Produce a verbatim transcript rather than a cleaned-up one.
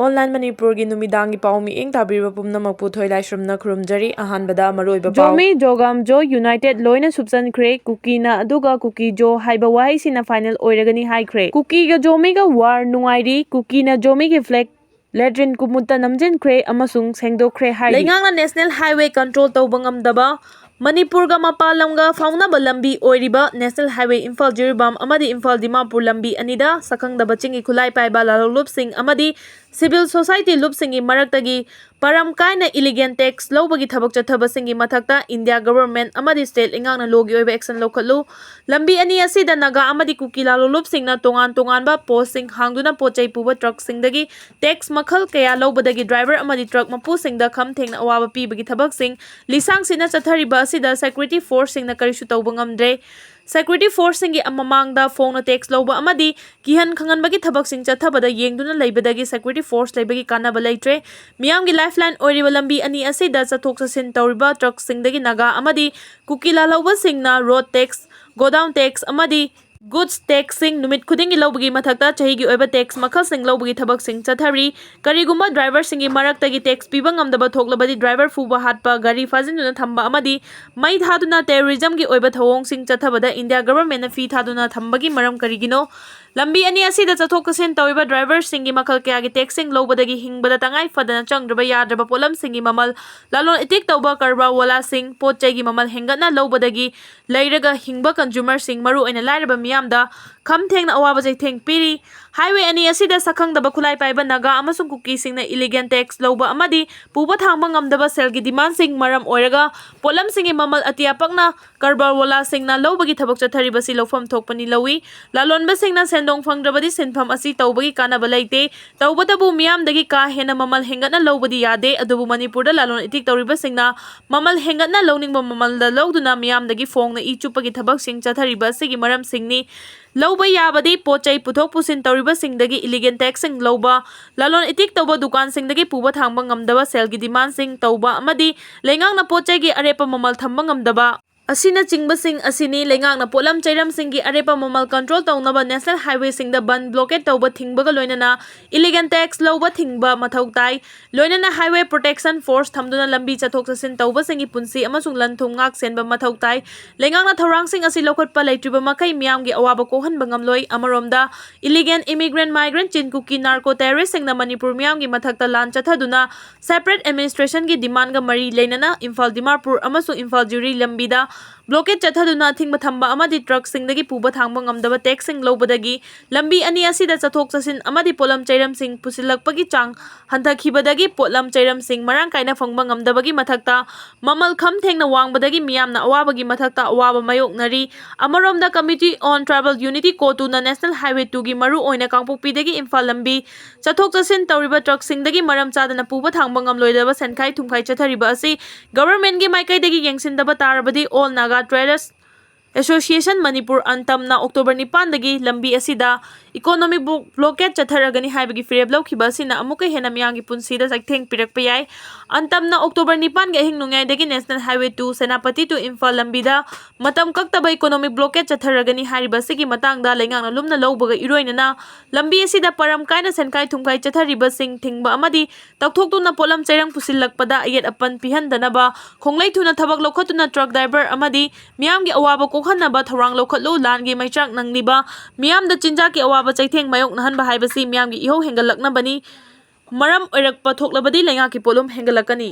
Online ꯃꯅꯤꯄꯨꯔꯒꯤ ꯅꯨꯃꯤꯗꯥꯡꯒꯤ ꯄꯥꯎ ꯃꯤꯠꯌꯦꯡ ꯇꯥꯕꯤꯔꯤꯕ ꯄꯨꯝꯅꯃꯛꯄꯨ ꯊꯣꯏꯂꯥꯏꯁ꯭ꯔꯝꯅ ꯈꯨꯔꯨꯝꯖꯔꯤ꯫ ꯑꯍꯥꯟꯕꯗ ꯃꯔꯨꯑꯣꯏꯕ ꯄꯥꯎ꯫ ꯖꯣꯃꯤ ꯖꯣꯒꯥꯝꯖꯣ ꯌꯨꯅꯥꯏꯇꯦꯗ ꯂꯣꯏꯅ ꯁꯨꯞꯆꯟꯈ꯭ꯔꯦ꯫ ꯀꯨꯀꯤꯅ ꯑꯗꯨꯒ ꯀꯨꯀꯤꯖꯣ ꯍꯥꯏꯕ ꯋꯥꯍꯩꯁꯤꯅ ꯐꯥꯏꯅꯦꯜ ꯑꯣꯏꯔꯒꯅꯤ ꯍꯥꯏꯈ꯭ꯔꯦ꯫ ꯀꯨꯀꯤꯒ ꯖꯣꯃꯤꯒ ꯋꯥꯔ ꯅꯨꯡꯉꯥꯏꯔꯤ꯫ ꯀꯨꯀꯤꯅ ꯖꯣꯃꯤꯒꯤ ꯐ꯭ꯂꯦꯒ ꯂꯦꯇ꯭ꯔꯤꯟ ꯀꯨꯃꯨꯠꯇ ꯅꯝꯖꯤꯟꯈ꯭ꯔꯦ ꯑꯃꯁꯨꯡ ꯁꯦꯡꯗꯣꯛꯈ꯭ꯔꯦ ꯍꯥꯏꯔꯤ꯫ ꯂꯩꯉꯥꯛꯅ ꯅꯦꯁꯅꯦꯜ ꯍꯥꯏꯋꯦ ꯀꯟꯇ꯭ꯔꯣꯜ ꯇꯧꯕ ꯉꯝꯗꯕ ꯃꯅꯤꯄꯨꯔꯒ ꯃꯄꯥꯟ ꯂꯝꯒ ꯐꯥꯎꯅꯕ ꯂꯝꯕꯤ ꯑꯣꯏꯔꯤꯕ ꯅꯦꯁꯅꯦꯜ ꯍꯥꯏꯋꯦ ꯏꯝꯐꯥꯜ ꯖꯤꯔꯤꯕꯥꯝ ꯑꯃꯗꯤ ꯏꯝꯐꯥꯜ ꯗꯤꯃꯥꯄꯨꯔ ꯂꯝꯕꯤ ꯑꯅꯤꯗ ꯁꯛꯈꯪꯗꯕ ꯆꯤꯡꯒꯤ ꯈꯨꯠꯂꯥꯏ ꯄꯥꯏꯕ ꯂꯥꯂꯣꯡꯂꯨꯞꯁꯤꯡ ꯑꯃꯗꯤ ꯁꯤꯚꯤꯜ ꯁꯣꯁꯥꯏꯇꯤ ꯂꯨꯞꯁꯤꯡꯒꯤ ꯃꯔꯛꯇꯒꯤ ꯄꯔꯝ ꯀꯥꯏꯅ ꯏꯂꯤꯒꯦꯜ ꯇꯦꯛꯁ ꯂꯧꯕꯒꯤ ꯊꯕꯛ ꯆꯠꯊꯕꯁꯤꯡꯒꯤ ꯃꯊꯛꯇ ꯏꯟꯗꯤꯌꯥ ꯒꯚꯔꯟꯃꯦꯟꯠ ꯑꯃꯗꯤ ꯁ꯭ꯇꯦꯠ ꯂꯩꯉꯥꯛꯅ ꯂꯣꯒꯤ ꯑꯣꯏꯕ ꯑꯦꯛꯁꯟ ꯂꯧꯈꯠꯂꯨ꯫ ꯂꯝꯕꯤ ꯑꯅꯤ ꯑꯁꯤꯗ ꯅꯥꯒꯥ ꯑꯃꯗꯤ ꯀꯨꯀꯤ ꯂꯥꯂꯣꯡꯂꯨꯞꯁꯤꯡꯅ ꯇꯣꯉꯥꯟ ꯇꯣꯉꯥꯟꯕ ꯄꯣꯁꯁꯤꯡ ꯍꯥꯡꯗꯨꯅ ꯄꯣꯠ ꯆꯩ ꯄꯨꯕ ꯇ꯭ꯔꯛꯁꯤꯡꯗꯒꯤ ꯇꯦꯛꯁ ꯃꯈꯜ ꯀꯌꯥ ꯂꯧꯕꯗꯒꯤ ꯗ꯭ꯔꯥꯏꯚꯔ ꯑꯃꯗꯤ ꯇ꯭ꯔꯛ ꯃꯄꯨꯁꯤꯡꯗ ꯈꯝ ꯊꯦꯡꯅ ꯑꯋꯥꯕ ꯄꯤꯕꯒꯤ ꯊꯕꯛꯁꯤꯡ ꯂꯤꯁꯥꯡꯁꯤꯠꯅ ꯆꯠꯊꯔꯤꯕ ꯑꯁꯤꯗ ꯁꯦꯀ꯭ꯌꯨꯔꯤꯇꯤ ꯐꯣꯔꯁꯁꯤꯡꯅ ꯀꯔꯤꯁꯨ ꯇꯧꯕ ꯉꯝꯗ꯭ꯔꯦ꯫ ꯁꯦꯀ꯭ꯌꯨꯔꯤꯇꯤ ꯐꯣꯔꯁꯁꯤꯡꯒꯤ ꯃꯃꯥꯡꯗ ꯐꯣꯡꯅ ꯇꯦꯛꯁ ꯂꯧꯕ ꯑꯃꯗꯤ ꯀꯤꯍꯟ ꯈꯪꯍꯟꯕꯒꯤ ꯊꯕꯛꯁꯤꯡ ꯆꯠꯊꯕꯗ ꯌꯦꯡꯗꯨꯅ ꯂꯩꯕꯗꯒꯤ ꯁꯦꯀ꯭ꯌꯨꯔꯤꯇꯤ ꯐꯣꯔꯁ ꯂꯩꯕꯒꯤ ꯀꯥꯟꯅꯕ ꯂꯩꯇ꯭ꯔꯦ꯫ ꯃꯤꯌꯥꯝꯒꯤ ꯂꯥꯏꯐꯂꯥꯏꯟ ꯑꯣꯏꯔꯤꯕ ꯂꯝꯕꯤ ꯑꯅꯤ ꯑꯁꯤꯗ ꯆꯠꯊꯣꯛ ꯆꯠꯁꯤꯟ ꯇꯧꯔꯤꯕ ꯇ꯭ꯔꯛꯁꯤꯡꯗꯒꯤ ꯅꯥꯒꯥ ꯑꯃꯗꯤ ꯀꯨꯀꯤ ꯂꯥꯜꯍꯧꯕꯁꯤꯡꯅ ꯔꯣꯗ ꯇꯦꯛꯁ, ꯒꯣꯗꯥꯎꯟ ꯇꯦꯛꯁ ꯑꯃꯗꯤ ꯒꯨꯗꯁ ꯇꯦꯛꯁꯁꯤꯡ ꯅꯨꯃꯤꯠ ꯈꯨꯗꯤꯡꯒꯤ ꯂꯧꯕꯒꯤ ꯃꯊꯛꯇ ꯆꯍꯤꯒꯤ ꯑꯣꯏꯕ ꯇꯦꯛꯁ ꯃꯈꯜꯁꯤꯡ ꯂꯧꯕꯒꯤ ꯊꯕꯛꯁꯤꯡ ꯆꯠꯊꯔꯤ꯫ ꯀꯔꯤꯒꯨꯝꯕ ꯗ꯭ꯔꯥꯏꯚꯔꯁꯤꯡꯒꯤ ꯃꯔꯛꯇꯒꯤ ꯇꯦꯛꯁ ꯄꯤꯕ ꯉꯝꯗꯕ ꯊꯣꯛꯂꯕꯗꯤ ꯗ꯭ꯔꯥꯏꯚꯔ ꯐꯨꯕ ꯍꯥꯠꯄ, ꯒꯥꯔꯤ ꯐꯥꯖꯤꯟꯗꯨꯅ ꯊꯝꯕ ꯑꯃꯗꯤ ꯃꯩ ꯊꯥꯗꯨꯅ ꯇꯦꯔꯣꯔꯤꯖꯝꯒꯤ ꯑꯣꯏꯕ ꯊꯧꯑꯣꯡꯁꯤꯡ ꯆꯠꯊꯕꯗ ꯏꯟꯗꯤꯌꯥ ꯒꯚꯔꯟꯃꯦꯟꯠꯅ ꯐꯤ ꯊꯥꯗꯨꯅ ꯊꯝꯕꯒꯤ ꯃꯔꯝ ꯀꯔꯤꯒꯤꯅꯣ? ꯂꯝꯕꯤ ꯑꯅꯤ ꯑꯁꯤꯗ ꯆꯠꯊꯣꯛ ꯆꯠꯁꯤꯟ ꯇꯧꯔꯤꯕ ꯗ꯭ꯔꯥꯏꯚꯔꯁꯤꯡꯒꯤ ꯃꯈꯜ ꯀꯌꯥꯒꯤ ꯇꯦꯛꯁꯁꯤꯡ ꯂꯧꯕꯗꯒꯤ ꯍꯤꯡꯕꯗ ꯇꯉꯥꯏ ꯐꯗꯅ ꯆꯪꯗ꯭ꯔꯕ ꯌꯥꯗ꯭ꯔꯕ ꯄꯣꯠꯂꯝꯁꯤꯡꯒꯤ ꯃꯃꯜ, ꯂꯂꯣꯟ ꯏꯇꯤꯛ ꯇꯧꯕ ꯀꯔꯕꯥꯔ ꯋꯥꯂꯥꯁꯤꯡ, ꯄꯣꯠ ꯆꯩꯒꯤ ꯃꯃꯜ ꯍꯦꯟꯒꯠꯅ ꯂꯧꯕꯗꯒꯤ ꯂꯩꯔꯒ ꯍꯤꯡꯕ ꯀꯟꯖꯨꯃꯔꯁꯤꯡ, ꯃꯔꯨꯑꯣꯏꯅ ꯂꯥꯏꯔꯕ ꯃꯤꯌꯥꯝꯗ ꯈꯝ ꯊꯦꯡꯅ ꯑꯋꯥꯕ ꯆꯩꯊꯦꯡ ꯄꯤꯔꯤ꯫ ꯍꯥꯏꯋꯦ ꯑꯅꯤ ꯑꯁꯤꯗ ꯁꯛꯈꯪꯗꯕ ꯈꯨꯠꯂꯥꯏ ꯄꯥꯏꯕ ꯅꯥꯒꯥ ꯑꯃꯁꯨꯡ ꯀꯨꯀꯤꯁꯤꯡꯅ ꯏꯂꯤꯒꯦꯜ ꯇꯦꯛꯁ ꯂꯧꯕ ꯑꯃꯗꯤ ꯄꯨꯕ ꯊꯥꯡꯕ ꯉꯝꯗꯕ ꯁꯦꯜꯒꯤ ꯗꯤꯃꯥꯟꯁꯤꯡ ꯃꯔꯝ ꯑꯣꯏꯔꯒ ꯄꯣꯠꯂꯝꯁꯤꯡꯒꯤ ꯃꯃꯜ ꯑꯇꯤꯌꯥ ꯄꯛꯅ ꯀꯔꯕꯥꯔ ꯋꯥꯂꯥꯁꯤꯡꯅ ꯂꯧꯕꯒꯤ ꯊꯕꯛ ꯆꯠꯊꯔꯤꯕꯁꯤ ꯂꯧꯐꯝ ꯊꯣꯛꯄꯅꯤ ꯂꯧꯏ꯫ ꯂꯂꯣꯟꯕꯁꯤꯡꯅ ꯁꯦꯟꯗꯣꯡ ꯐꯪꯗ꯭ꯔꯕꯗꯤ ꯁꯤꯟꯐꯝ ꯑꯁꯤ ꯇꯧꯕꯒꯤ ꯀꯥꯟꯅꯕ ꯂꯩꯇꯦ꯫ ꯇꯧꯕꯇꯕꯨ ꯃꯤꯌꯥꯝꯗꯒꯤ ꯀꯥ ꯍꯦꯟꯅ ꯃꯃꯜ ꯍꯦꯟꯒꯠꯅ ꯂꯧꯕꯗꯤ ꯌꯥꯗꯦ, ꯑꯗꯨꯕꯨ ꯃꯅꯤꯄꯨꯔꯗ ꯂꯂꯣꯟ ꯏꯇꯤꯛ ꯇꯧꯔꯤꯕꯁꯤꯡꯅ ꯃꯃꯜ ꯍꯦꯟꯒꯠꯅ ꯂꯧꯅꯤꯡꯕ ꯃꯃꯜꯗ ꯂꯧꯗꯨꯅ ꯃꯤꯌꯥꯝꯗꯒꯤ ꯐꯣꯡꯅ ꯏ ꯆꯨꯞꯄꯒꯤ ꯊꯕꯛꯁꯤꯡ ꯆꯠꯊꯔꯤꯕ ꯑꯁꯤꯒꯤ ꯃꯔꯝꯁꯤꯡꯅꯤ꯫ ꯂꯧꯕ ꯌꯥꯕꯗꯤ ꯄꯣꯠ ꯆꯩ ꯄꯨꯊꯣꯛ ꯄꯨꯁꯤꯟ ꯇꯧꯔꯤꯕꯁꯤꯡꯗꯒꯤ ꯏꯂꯤꯒꯦꯜ ꯇꯦꯛꯁꯁꯤꯡ ꯂꯧꯕ, ꯂꯂꯣꯟ ꯏꯇꯤꯛ ꯇꯧꯕ ꯗꯨꯀꯥꯟꯁꯤꯡꯗꯒꯤ ꯄꯨꯕ ꯊꯥꯡꯕ ꯉꯝꯗꯕ ꯁꯦꯜꯒꯤ ꯗꯤꯃꯥꯟꯁꯤꯡ ꯇꯧꯕ ꯑꯃꯗꯤ ꯂꯩꯉꯥꯛꯅ ꯄꯣꯠ ꯆꯩꯒꯤ ꯑꯔꯦꯞꯄ ꯃꯃꯜ ꯊꯝꯕ ꯉꯝꯗꯕ, ꯑꯁꯤꯅꯆꯤꯡꯕꯁꯤꯡ ꯑꯁꯤꯅꯤ꯫ ꯂꯩꯉꯥꯛꯅ ꯄꯣꯠꯂꯝ ꯆꯩꯔꯝꯁꯤꯡꯒꯤ ꯑꯔꯦꯞꯄ ꯃꯃꯜ control ꯇꯧꯅꯕ national highwayꯁꯤꯡꯗ ꯕꯟ, blockade ꯇꯧꯕ ꯊꯤꯡꯕꯒ ꯂꯣꯏꯅꯅ illegal tax ꯂꯧꯕ ꯊꯤꯡꯕ ꯃꯊꯧ ꯇꯥꯏ꯫ ꯂꯣꯏꯅꯅ highway protection force ꯊꯝꯗꯨꯅ ꯂꯝꯕꯤ ꯆꯠꯊꯣꯛ ꯆꯠꯁꯤꯟ ꯇꯧꯕꯁꯤꯡꯒꯤ ꯄꯨꯟꯁꯤ ꯑꯃꯁꯨꯡ ꯂꯟ ꯊꯨꯝ ꯉꯥꯛ ꯁꯦꯟꯕ ꯃꯊꯧ ꯇꯥꯏ꯫ ꯂꯩꯉꯥꯛꯅ ꯊꯧꯔꯥꯡꯁꯤꯡ ꯑꯁꯤ ꯂꯧꯈꯠꯄ ꯂꯩꯇ꯭ꯔꯤꯕ ꯃꯈꯩ ꯃꯤꯌꯥꯝꯒꯤ ꯑꯋꯥꯕ ꯀꯣꯛꯍꯟꯕ ꯉꯝꯂꯣꯏ꯫ ꯑꯃꯔꯣꯝꯗ, illegal immigrant, migrant, ꯆꯤꯟ ꯀꯨꯀꯤ narco terroristꯁꯤꯡꯅ ꯃꯅꯤꯄꯨꯔ ꯃꯤꯌꯥꯝꯒꯤ ꯃꯊꯛꯇ ꯂꯥꯟ ꯆꯠꯊꯗꯨꯅ separate administrationꯒꯤ demandꯒ ꯃꯔꯤ ꯂꯩꯅꯅ ꯏꯝꯐꯥꯜ ꯗꯤꯃꯥꯄꯨꯔ ꯑꯃꯁꯨꯡ ꯏꯝꯐꯥꯜ ꯖꯤꯔꯤ ꯂꯝꯕꯤꯗ blockade ꯆꯠꯊꯗꯨꯅ ꯑꯊꯤꯡꯕ ꯊꯝꯕ ꯑꯃꯗꯤ truckꯁꯤꯡꯗꯒꯤ ꯄꯨꯕ ꯊꯥꯡꯕ ꯉꯝꯗꯕ taxꯁꯤꯡ ꯂꯧꯕꯗꯒꯤ ꯂꯝꯕꯤ ꯑꯅꯤ ꯑꯁꯤꯗ ꯆꯠꯊꯣꯛ ꯆꯠꯁꯤꯟ ꯑꯃꯗꯤ ꯄꯣꯠꯂꯝ ꯆꯩꯔꯝꯁꯤꯡ ꯄꯨꯁꯤꯜꯂꯛꯄꯒꯤ ꯆꯥꯡ ꯍꯟꯊꯈꯤꯕꯗꯒꯤ ꯄꯣꯠꯂꯝ ꯆꯩꯔꯝꯁꯤꯡ ꯃꯔꯥꯡ ꯀꯥꯏꯅ ꯐꯪꯕ ꯉꯝꯗꯕꯒꯤ ꯃꯊꯛꯇ ꯃꯃꯜ ꯈꯝ ꯊꯦꯡꯅ ꯋꯥꯡꯕꯗꯒꯤ ꯃꯤꯌꯥꯝꯅ ꯑꯋꯥꯕꯒꯤ ꯃꯊꯛꯇ ꯑꯋꯥꯕ ꯃꯥꯌꯣꯛꯅꯔꯤ꯫ ꯑꯃꯔꯣꯝꯗ, Committee on Tribal Unity, CoTUꯅ national highway twoꯒꯤ ꯃꯔꯨ ꯑꯣꯏꯅ ꯀꯥꯡꯄꯣꯛꯄꯤꯗꯒꯤ ꯏꯝꯐꯥꯜ ꯂꯝꯕꯤ ꯆꯠꯊꯣꯛ ꯆꯠꯁꯤꯟ ꯇꯧꯔꯤꯕ truckꯁꯤꯡꯗꯒꯤ ꯃꯔꯝ ꯆꯥꯗꯅ ꯄꯨꯕ ꯊꯥꯡꯕ ꯉꯝꯂꯣꯏꯗꯕ ꯁꯦꯟꯈꯥꯏ ꯊꯨꯝꯈꯥꯏ ꯆꯠꯊꯔꯤꯕ ꯑꯁꯤ governmentꯀꯤ ꯃꯥꯏꯀꯩꯗꯒꯤ ꯌꯦꯡꯁꯤꯟꯗꯕ ꯇꯥꯔꯕꯗꯤ All Naga Traders Association Manipur, ꯑꯟꯇꯝꯅ October ꯅꯤꯄꯥꯟꯗꯒꯤ ꯂꯝꯕꯤ ꯑꯁꯤꯗ economic blo-, blockade ꯆꯠꯊꯔꯒꯅꯤ ꯍꯥꯏꯕꯒꯤ ꯐꯤꯔꯦꯞ ꯂꯧꯈꯤꯕ ꯑꯁꯤꯅ ꯑꯃꯨꯛꯀ ꯍꯦꯟꯅ ꯃꯤꯌꯥꯝꯒꯤ ꯄꯨꯟꯁꯤꯗ ꯆꯩꯊꯦꯡ ꯄꯤꯔꯛꯄ ꯌꯥꯏ꯫ ꯑꯟꯇꯝꯅ October ꯅꯤꯄꯥꯟꯒꯤ ꯑꯍꯤꯡ ꯅꯣꯡꯌꯥꯏꯗꯒꯤ national highway two, Senapati to Imphal ꯂꯝꯕꯤꯗ ꯃꯇꯝ ꯀꯛꯇꯕ economic blockade ꯆꯠꯊꯔꯒꯅꯤ ꯍꯥꯏꯔꯤꯕ ꯑꯁꯤꯒꯤ ꯃꯇꯥꯡꯗ ꯂꯩꯉꯥꯛꯅ ꯂꯨꯝꯅ ꯂꯧꯕꯒ ꯏꯔꯣꯏꯅꯅ ꯂꯝꯕꯤ ꯑꯁꯤꯗ ꯃꯔꯝ ꯀꯥꯏꯅ ꯁꯦꯟꯈꯥꯏ ꯊꯨꯝꯈꯥꯏ ꯆꯠꯊꯔꯤꯕꯁꯤꯡ ꯊꯤꯡꯕ ꯑꯃꯗꯤ ꯇꯧꯊꯣꯛꯇꯨꯅ ꯄꯣꯠꯂꯝ ꯆꯩꯔꯝ ꯄꯨꯁꯤꯜꯂꯛꯄꯗ ꯑꯌꯦꯠ ꯑꯄꯟ ꯄꯤꯍꯟꯗꯅꯕ ꯈꯣꯡꯂꯩ ꯊꯨꯅ ꯊꯕꯛ ꯂꯧꯈꯠꯇꯨꯅ truck driver ꯑꯃꯗꯤ ꯃꯤꯌꯥꯝꯒꯤ ꯑꯋꯥꯕ ꯀꯣꯛꯍꯟꯅꯕ ꯊꯧꯔꯥꯡ ꯂꯧꯈꯠꯂꯨ꯫ ꯂꯥꯟꯒꯤ ꯃꯩꯆꯥꯛ ꯅꯪꯂꯤꯕ ꯃꯤꯌꯥꯝꯗ ꯆꯤꯟꯖꯥꯛꯀꯤ ꯑꯋꯥꯕ ꯆꯩꯊꯦꯡ ꯃꯥꯌꯣꯛꯅꯍꯟꯕ ꯍꯥꯏꯕꯁꯤ ꯃꯤꯌꯥꯝꯒꯤ ꯏꯍꯧ ꯍꯦꯟꯒꯠꯂꯛꯅꯕꯅꯤ꯫ ꯃꯔꯝ ꯑꯣꯏꯔꯛꯄ ꯊꯣꯛꯂꯕꯗꯤ ꯂꯩꯉꯥꯛꯀꯤ ꯄꯣꯠꯂꯨꯝ ꯍꯦꯟꯒꯠꯂꯛꯀꯅꯤ꯫